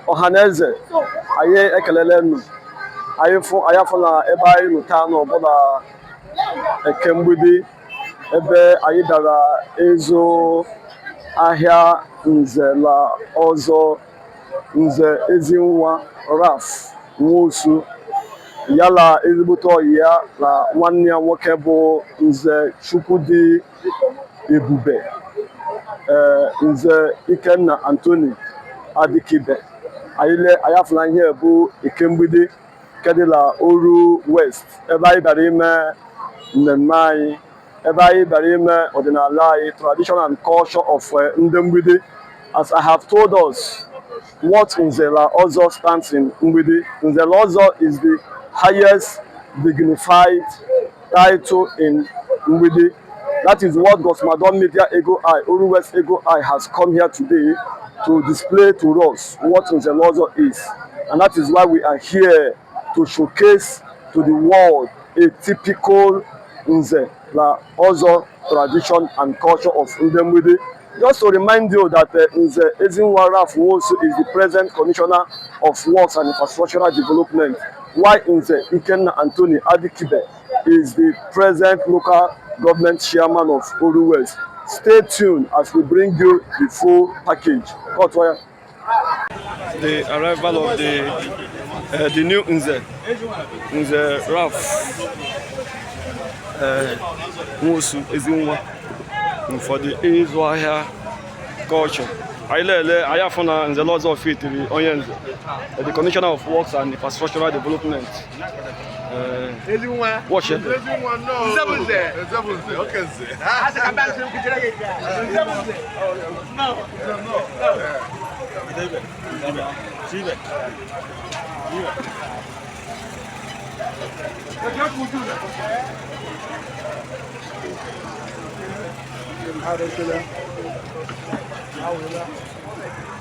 Ọhaneze, anyị ekelele nụ. Anyị fụ anyị afụ na ebe anyị nọ taa nọ ọbụla Eke Mgbidi, ebe anyị bịara ịzụ ahịa Nze na Ọzọ Nze Ezinwa Ralph Nwosu, ya na ezigbote ọyị ya na nwanne ya nwoke bụ Nze Chukwudi Ebube, Nze Ikenna Anthony Adikibe. Anyị le anyị afụla ihe bụ Eke Mgbidi nke dị na Oru West, ebe anyị bịara ime mmemme anyị, ebe anyị bịara ime ọdịnala anyị, tradition and culture of ndị Mgbidi. As I have told us what Nze na Ọzọ stands in Mgbidi, Nze na Ọzọ is the highest dignified title in Mgbidi. That is what Gosmadon Media Ego Eye, Oru West Ego Eye, has come here today to display to us what Nze na Ọzọ is. And that is why we are here to showcase to the world a typical Nze na Ọzọ tradition and culture of Ndị Mgbidi. Just to remind you that Nze Ezinwa Ralph Nwosu is the present Commissioner of Works and Infrastructural Development, while Nze Ikenna Anthony Adikibe is the present local government chairman of Oru West. Stay tuned as we bring you the full package. Cut wire. The arrival of the new Nze, Nze Ralph Nwosu Ezinwa, for the ịzụ ahịa culture. Anyị lele anyị afọ na Nze Ọzọ fitiri onye nze, the Commissioner of Works and Infrastructural Development. Watch it. Nzebunze. Nzebunze, oke nze.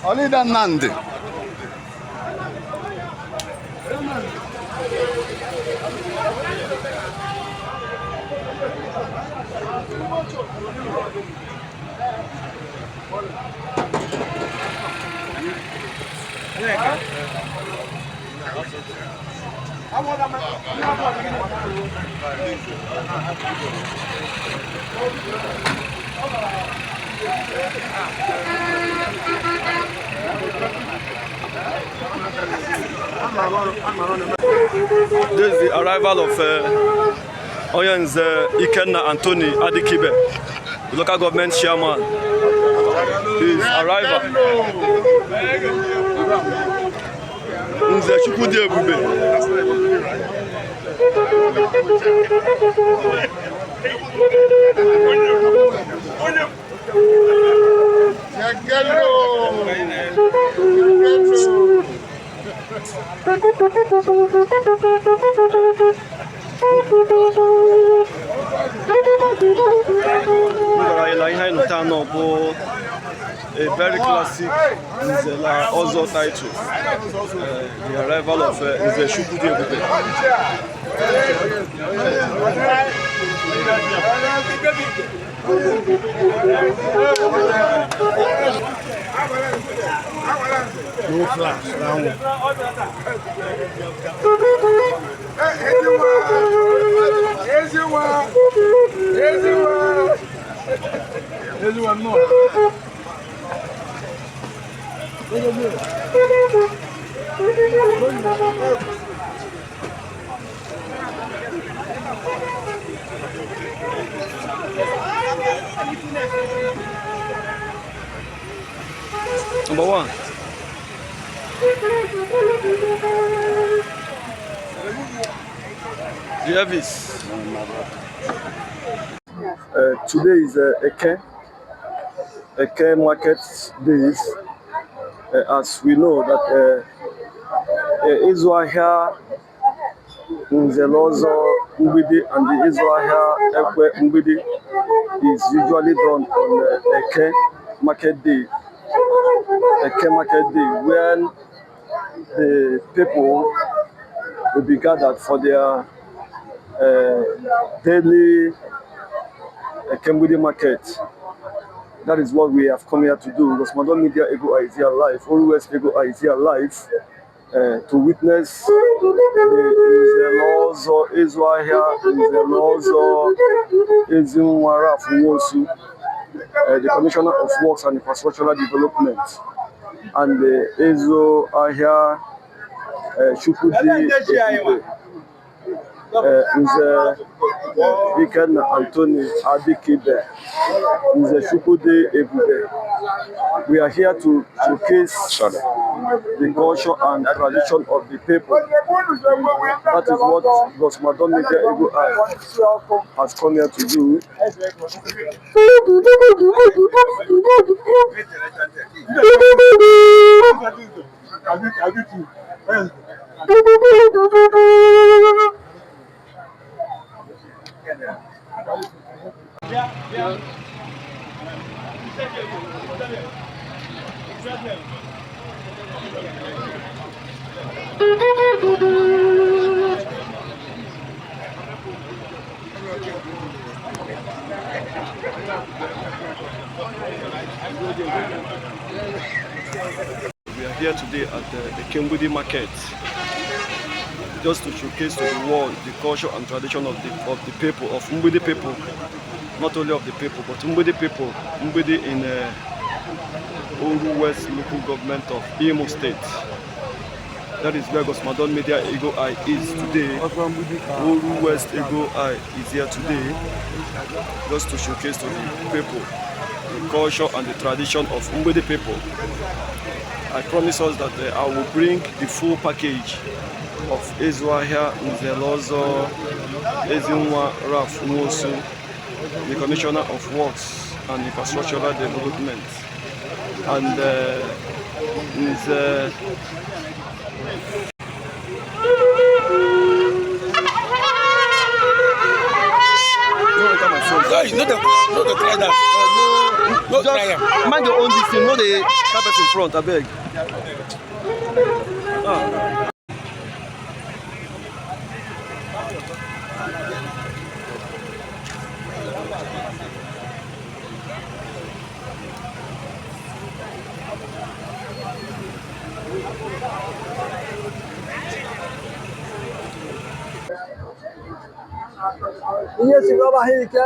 Ọlịda Nnamdi. This is the arrival of onye Nze Ikenna Anthony Adikibe, the local government chairman. His arrival. Nze Chukwudi Ebube. Gwara anyị na ihe anyị nụta anọ bụ a very classic Nze na Ọzọ title. The arrival of Nze Chukwudi Ebube. No flash, that one. Ezinwa! Ezinwa! Ezinwa no. Number one. The Elvis. Today is Eke Market Days. As we know that ịzụ ahịa Nze na Ọzọ Mgbidi and the ịzụ ahịa Ekwe Mgbidi is usually done on Eke Market Day. Eke Market Day, when the people will be gathered for their daily Eke Mgbidi market. That is what we have come here to do. Rosmadon Media Ego is here live, Oru West Ego is here live to witness the Nze na Ọzọ ịzụ ahịa Nze na Ọzọ Ezinwa Ralph Nwosu, the Commissioner of Works and Infrastructural Development, and the Ezo Ahịa Chukwudi Ebube, Nze Ikenna Anthony Adikibe, Nze Chukwudi Ebube. We are here to showcase the culture and tradition of the people. That is what Rosmadon Media Eagle Eye has come here to do. We are here today at the Eke Mgbidi market, just to showcase to the world the culture and tradition of the people, of Mgbidi people, not only of the people, but Mgbidi people, Mgbidi in Oru West local government of Imo State. That is where Gosmadon Media Eagle Eye is today. Oru West Eagle Eye is here today just to showcase to the people the culture and the tradition of Mgbidi people. I promise us that I will bring the full package of Ezuahia Nzelozo Ezinwa Ralph Nwosu, the Commissioner of Works and Infrastructural Development, and Nze. No enter my phone. No, no dey try that. No try am. Mind your own this thing, no dey tap person front, abeg. Ah. Ihe sikọba ha ike,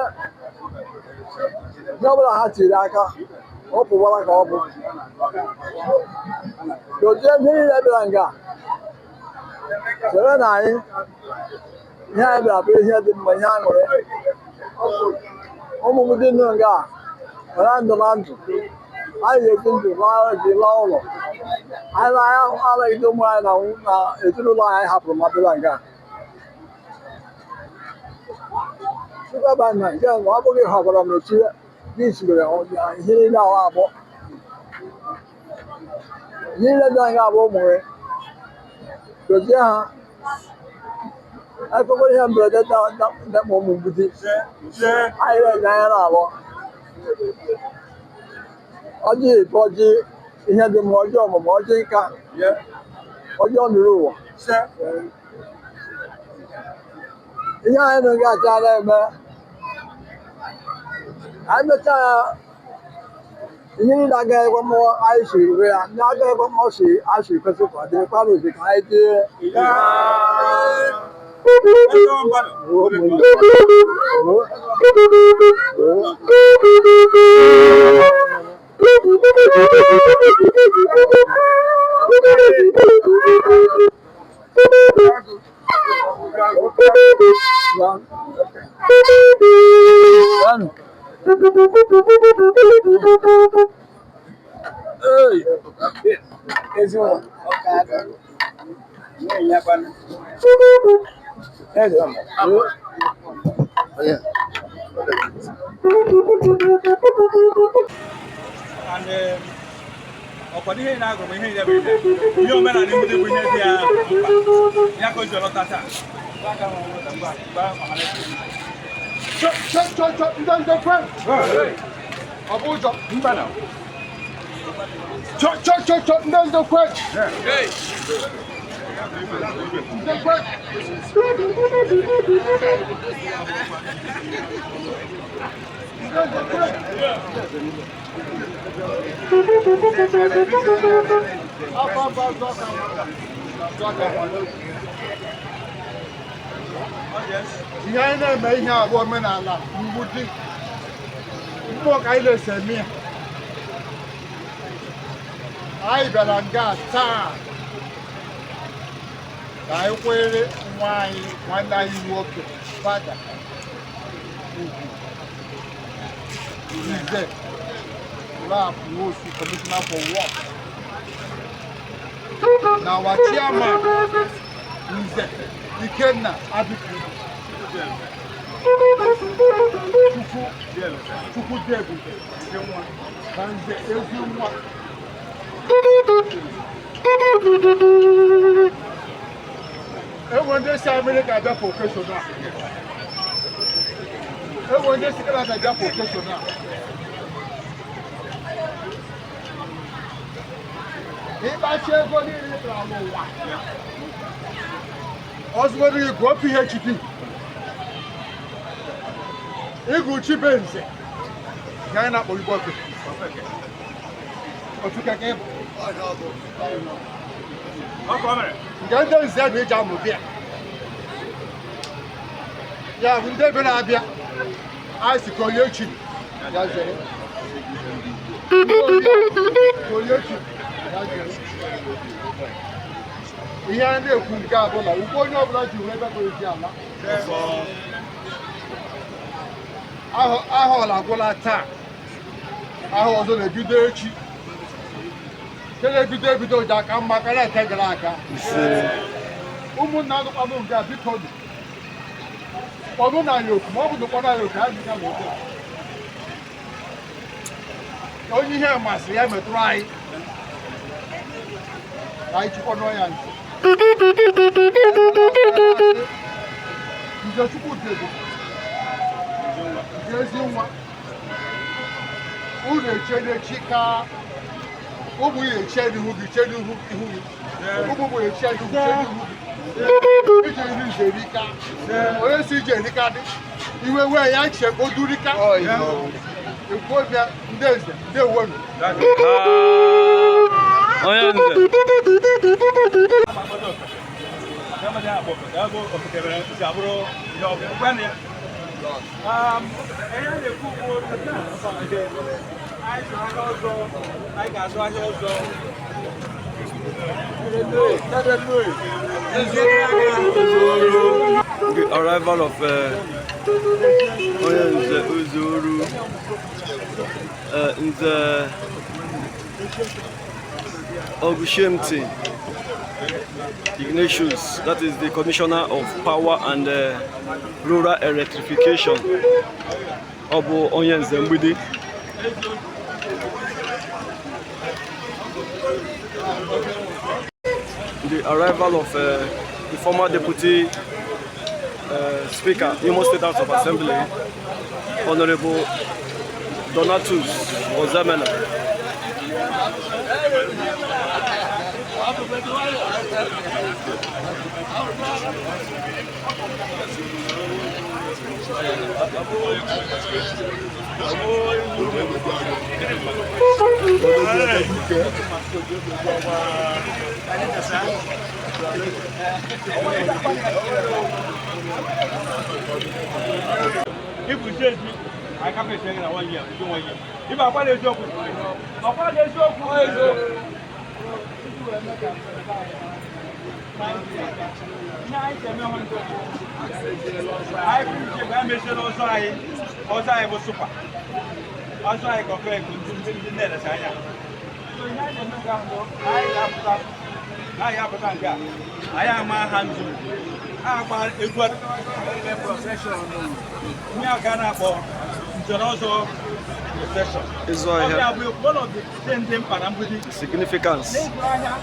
ihe ọbụla ha tiri aka, ọ pụwara ka ọ bụ dozie. Ndị niile bịara nga chere na anyị, ihe anyị bịara bụ ihe dị mma, ihe aṅụrị. Ụmụ m dị nụ nga were ndụ na ndụ, anyị ga-eji ndụ laa ji laa ụlọ anyị na anyị anaghịde ụmụ anyị na ezinụlọ anyị hapụrụ ma bịara nga. Chukwu na nke ma ọ bụghị họbara m n'otu gị sibere ihe niile ahụ abụọ, ihe niile dị anyị abụọ, ụmụ gị dozie ha. Ekwekwe ihe mberede dakpo ụmụ Mgbidi anyị na-eji anya na-alụ ọjị bụ ọjị, ihe dị mma, ọjị ọmụmụ, ọjị nka, ọjị ọnụrụ ụwa. Ihe anyị nụ ga-acha na-eme, anyị mechaa ya, ihe niile agaghị ekwe mmụọ anyị siri were ya ndị agaghị ekwe mmụọ si anyị siri kwesị ka ọ dị kwara ozi ka anyị tie. One. Hey. Ezinwa. Eze. Yeah. And ọkwado ihe na-agụ bụ ihe niile bụ ihe ihe omenala Mgbidi bụ ihe dị ya mkpa, ya ka o ji ọlọta taa. Aka nwa nwata, ngwa gwa ọhaneze. Chọ chọ chọ chọ, ndị ndị kwe. Ọ bụ ụjọ mba na. Chọ chọ chọ chọ, ndị ndị kwe. Ndị kwe. Ndị nze kwe. Afọ afọ azụ aka azụ aka. Ihe anyị na-eme ihe a bụ omenala mgbidi mmụọ ka anyị na-esi eme ya. Anyị bịara nga taa ka anyị kwere nwa anyị, nwanne anyị nwoke, Fada Ugwu Nze Ralph Nwosu, Commissioner for Work, na our chairman, Nze Ikenna Abiku Chukwu Chukwu Debube na Nze Ezinwa. Enwe ndị si Amerịka abịa for occasion a, enwe ndị si Canada abịa for occasion a. Ịkpachi ego niile ị tara n'ụwa, ọzụgodo gị gụọ PhD, ịgụ chibe nze nke anyị na-akpọ Igbo ofeke ofeke ka ịbụ. Ọkọ mere. Nke ndị nze bụ iji amụ bịa, ya bụ ndị bịara abịa, anyị si ka onye echi ya zere, ndị ọbịa ka onye echi ya zere. Ihe a na-ekwu nke a bụ na ugbo onye ọbụla ji wee ebe ezi ala ahụ ahụ ọla agwụla taa, ahụ ọzọ na-ebido echi, nke na-ebido ebido ji aka mma karịa nke gara aga. Ụmụnna anụkwanụ nke a, biko nụ, kpọnụ na anyị oku, ma ọ bụ na kpọnụ anyị oku, anyị ga n'oge onye ihe masịrị ya metụrụ anyị ka anyị chịkwanụ ya ntị. Nze Chukwu dị ebube nke ezi nwa unu eche n'echi ka ụmụ ya eche n'ihu gị, chee n'ihu ihu gị, ụmụ ụmụ ya eche n'ihu, chee n'ihu gị. Ije iri nze erika, onye si ije erika dị iwe wee ya chee ka o durika ekwuo bịa. Ndị eze, ndị ewonu. Onye nze. Somebody have ofeke, ya bụ ofeke mere si abụrụ ihe ọbụla. Gwa ya. Ihe a na-ekwu bụ anyị zụrụ ahịa ọzọ, anyị ga-azụ ahịa ọzọ. The arrival of onye nze Uzoru, Nze Ogushemti Ignatius, that is the Commissioner of Power and Rural Electrification. Ọ bụ onye nze Mgbidi. The arrival of the former Deputy Speaker, Imo State House of Assembly, Honorable Donatus Ozoemena. If we say I can't say na one year, within one year. If I find eziokwu, ọkwa na eziokwu, eziokwu. Ihe anyị ji eme hụ ndị anyị kwuru uche ka anyị mechiela ọzọ anyị, ọzọ anyị bụ super. Ọzọ anyị kọkọ ego ndị na-elesa anya. So ihe anyị na-eme nke ahụ bụ anyị ga-apụta nke a. Anyị ama ha nzu. Agba egwu procession. Ihe a ka a na-akpọ nzere ọzọ procession. Ịzụ ahịa. Ọ bụ one of the things dị mkpa na Mgbidi. Significance. N'ịzụ ahịa,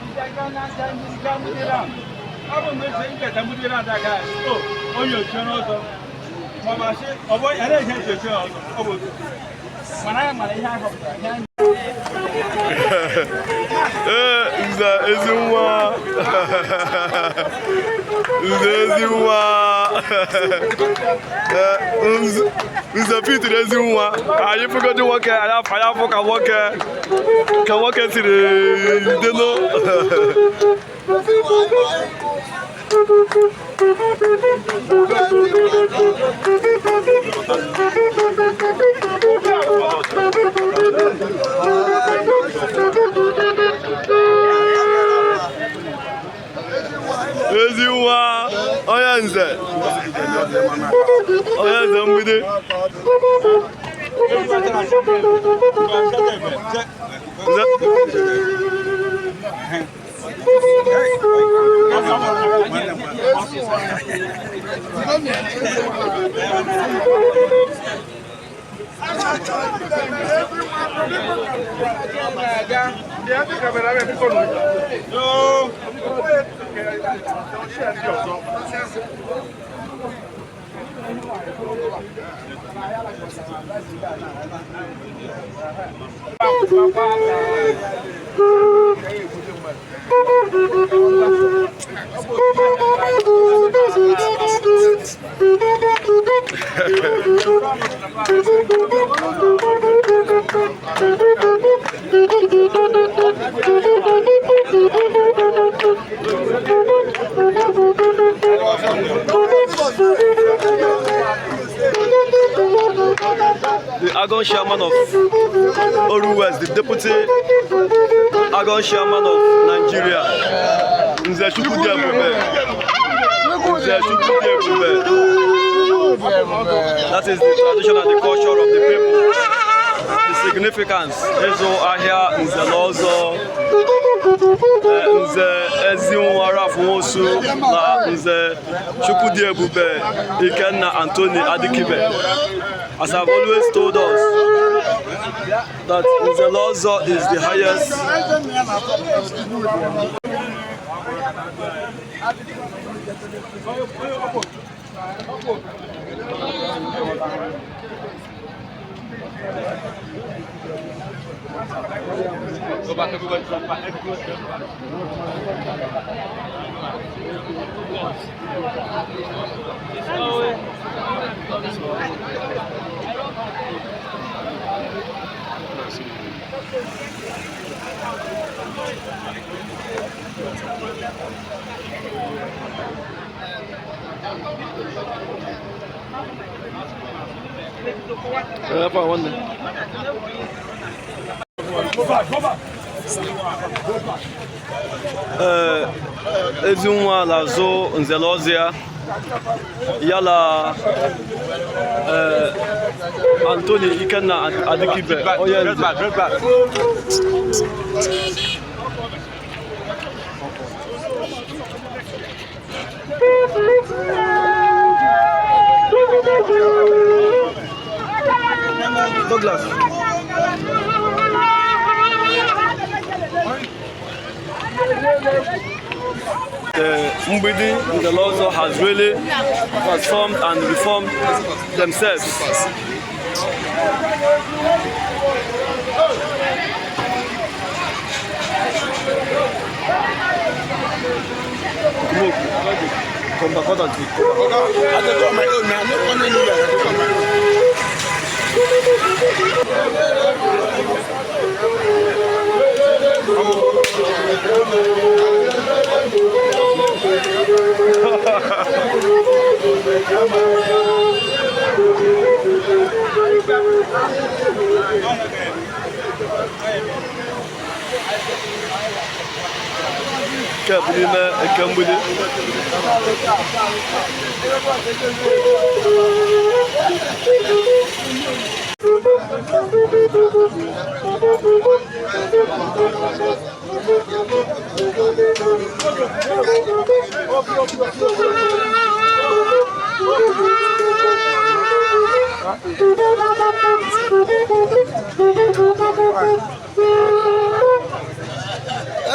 ndị aga na-aja ndị ga Mgbidi round. Ọ bụ mgbe esi nketa Mgbidi round aga, o onye ochie n'ọzọ. Ma ọ bụ asị, ọ bụ ya na-eji eji ochie ọzọ, ọ bụ otu. Mana anyị mara ihe anyị họpụtara, ihe anyị Ee, Nze Ezinwa. Nze Ezinwa. Ee, Nze. Nze Pete ezi nwa ka anyị fụgodi nwoke anyị afụ ka nwoke siri deno. Ezi nwa onye nze, onye nze mgbidi. The Agon chairman of Oru West, the deputy Agon chairman of Nigeria, Nze Chukwudi Ebube. Nze Chukwudi Ebube. That is the tradition and the culture of the people. The significance. Ịzụ ahịa Nze na Ọzọ, Nze Ezinwa Ralph Nwosu na Nze Chukwudi Ebube Ikenna Anthony Adikibe. As I've always told us, that Nze na Ọzọ is the highest. Nwanne. Ee, Ezinwa na-azụ nzere ọzọ ya ya na ee, Anthony Ikenna Adikibe onye nze. Douglas. The Mgbidi Nzelozo has really transformed and reformed themselves. Come back, come back. I dey go on my own now. No come anywhere. I dey go on my own. Nke a bụ n'ime eke mgbidi.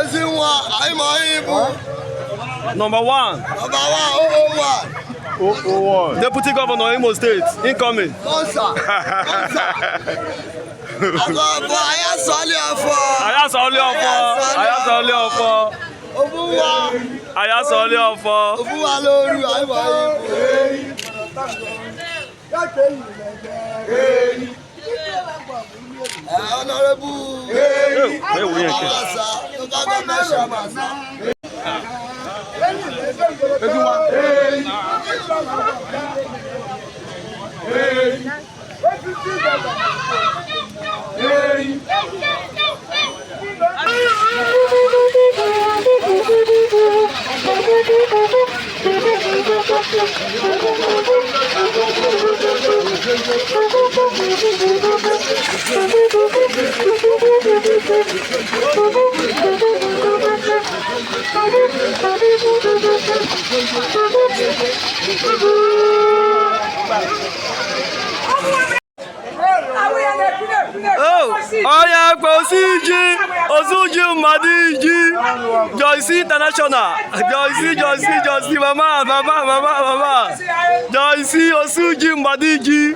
Ezinwa, anyị ma anyị bụ Number one, number one, 001. Deputy Governor Imo State, incoming. Sponsor. Sponsor. Agọ̀bọ̀ ayásọ̀lẹ̀ ọ̀fọ̀. Ayasọ̀lẹ̀ ọ̀fọ̀, ayasọ̀lẹ̀ ọ̀fọ̀, Òbúwa. Ayasọ̀lẹ̀ ọ̀fọ̀. Òbúwa lóru, anyị ma anyị bụ. Honorable Alasa, local government chairman. Oh, onye akpa osuji osuji mmadụ iji Joyce International, Joyce, Joyce, Joyce, mama, mama, mama, mama Joyce, osuji mmadụ iji.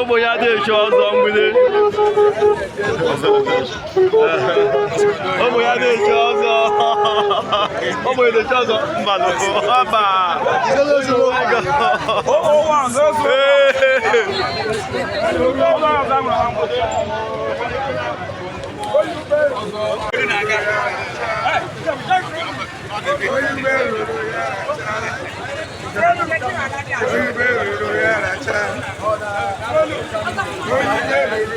Ụmụ ya dị echi ọzọ mgbede. Ụmụ ya dị echi ọzọ. Ụmụ ya dị echi ọzọ. Mba, mba. Ee.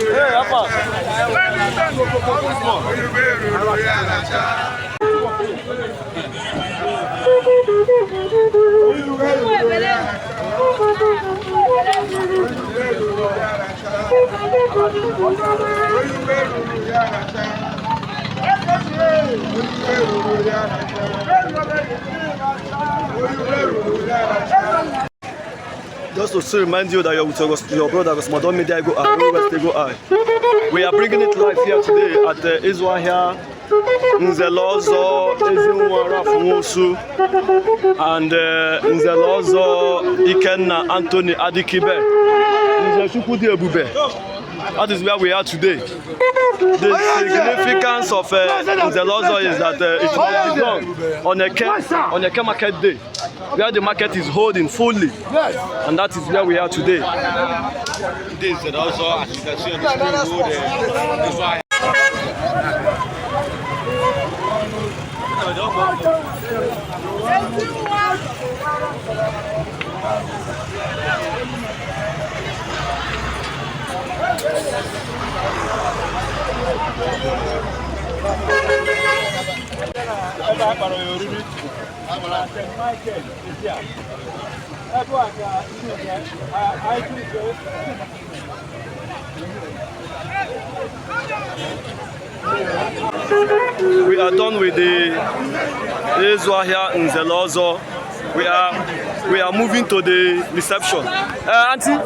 Hey, Apa. Just to still remind you that you're with your brother Rosmadon Media Go Eye, West Go Eye. We are bringing it live here today at the Izuahia Nzelozo Ezinwa Ralph Nwosu and Nzelozo Ikenna Anthony Adikibe. Nze Chukwudi Ebube. That is where we are today. The significance of Nzelozo is that it must be done on Eke market day, where the market is holding fully. And that is where we are today. This is also, as you can see on the screen, this one. Ebe a kpọrọ ya oriri na St. Michael Isia. Ebe a ka ndị nke anyị tụrụ. We are done with the Ezuahia Nzelozo. We are moving to the reception. Auntie,